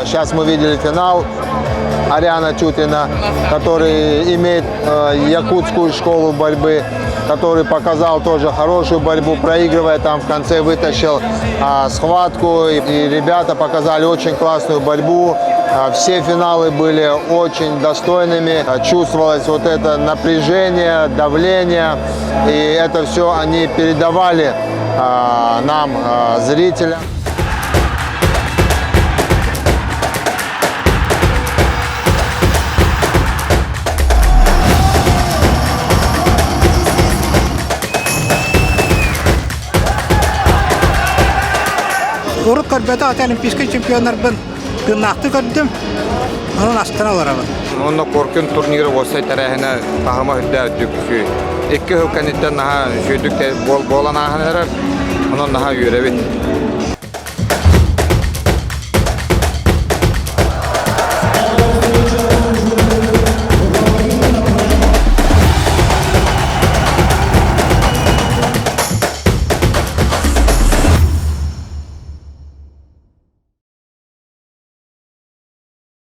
Сейчас мы видели финал Ариана Тютина, который имеет э, якутскую школу борьбы, который показал тоже хорошую борьбу, проигрывая там в конце вытащил а, схватку. И, и ребята показали очень классную борьбу. А, все финалы были очень достойными. А, чувствовалось вот это напряжение, давление. И это все они передавали а, нам, а, зрителям. Урут көрбөтөх олимпийскай чемпионнарбын тыыннаахтыы көрдүм. Онон астына олоробун. Онно Коркин турниры уопсай тэрээһинэ таһыма үрдээ үрдүк Икки сыл кэнниттэн наһаа үчүгэйдик буолан ааһан эрэр. Онон наһаа үөрэбит.